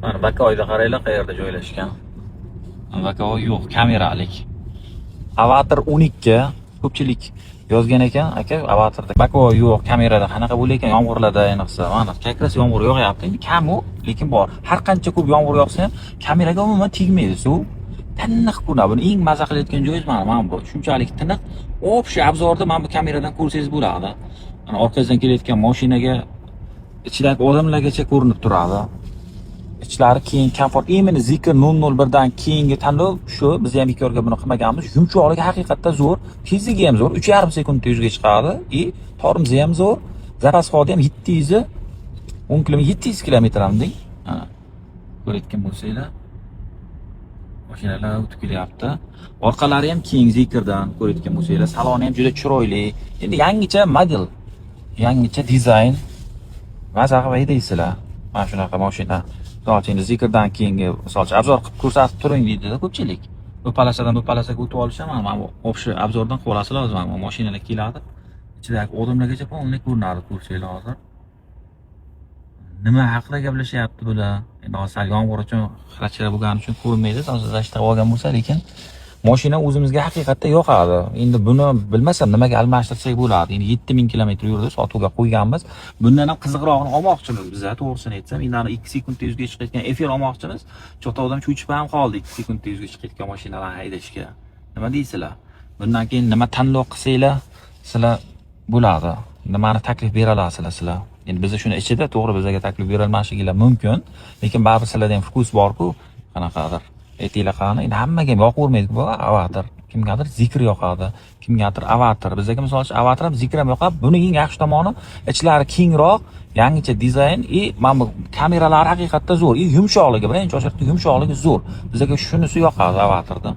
Mana боковой da qaranglar, qayerda joylashgan. Боковой yo'q, kameralik. Avatr 12. Ko'pchilik yozgan ekan, aka, Avatrda боковой yo'q, kamerada qanaqa bo'lar ekan yomg'irlarda ayniqsa. Mana как раз yomg'ir yog'yapti. Endi kam u, lekin bor. Har qancha ko'p yomg'ir yog'sa ham kameraga umuman tegmaydi suv. Tiniq ko'rinadi. Buni eng maza qilayotgan joyingiz mana bu. Shunchalik tiniq. Общий обзор da mana bu kameradan ko'rsangiz bo'ladi. Mana orqangizdan kelayotgan mashinaga, ichidagi odamlargacha ko'rinib turadi. Ichlari keng, komfort. Именно Zeekr 001 dan keyingi tanlov shu. Biz ham bekorga buni qilmaganmiz. Yumshoqligi haqiqatda zo'r, tezligi ham zo'r. 3,5 sekundda 100 ga chiqadi и tormozi ham zo'r. Запас ход i ham 710 km, 700 kilometr ham deng. Mana ko'rayotgan bo'lsanglar, mashinalar o'tib kelyapti. Orqalari ham keng Zeekrdan, ko'rayotgan bo'lsanglar, saloni ham juda chiroyli. Endi yangicha model, yangicha dizayn. Maza qilib haydaysizlar. Mana shunaqa mashina. Misol uchun, endi Zeekrdan keyingi, misol uchun, обзор qilib ko'rsatib turing deydi-da ko'pchilik. Bu полоса dan bu полоса ga o'tib olishsa, mana bu общий обзор dan qilib olasizlar o'zi, mana bu mashinalar keladi. Ichidagi odamlargacha полный ko'rinadi, ko'rsanglar hozir. Nima haqida gaplashyapti bular? Endi hozir sal yomg'ir uchun, xira bo'lgani uchun ko'rinmaydi, защита qilib olgan bo'lsa, lekin mashina o'zimizga haqiqatda yoqadi. Endi buni bilmasam nimaga almashtirsak bo'ladi. Endi 7000 kilometr yurdi, sotuvga qo'yganmiz. Bundan ham qiziqrog'ini olmoqchimiz biz, to'g'risini aytsam. Endi ana 2 sekundda 100 ga chiqayotgan Efir olmoqchimiz. Cho'tovdan cho'chib ham qoldi 2 sekundda 100 ga chiqayotgan mashinalarni haydashga. Nima deysizlar? Bundan keyin nima tanlov qilsanglar, sizlar bo'ladi? Nimani taklif bera olasizlar sizlar? Endi biz shuni ichida, to'g'ri, bizga taklif berolmasligilar mumkin, lekin baribir sizlarda ham вкус bor-ku, qanaqadir. Aytinglar qani, endi hammaga ham yoqavermaydi bu Avatr. Kimgadir Zeekr yoqadi, kimgadir Avatr. Bizga, misol uchun, Avatr ham, Zeekr ham yoqadi. Buni eng yaxshi tomoni ichlari kengroq, yangicha dizayn и mana bu kameralari haqiqatda zo'r. И yumshoqligi, birinchi очередь da yumshoqligi zo'r. Bizga shunisi yoqadi Avatrda.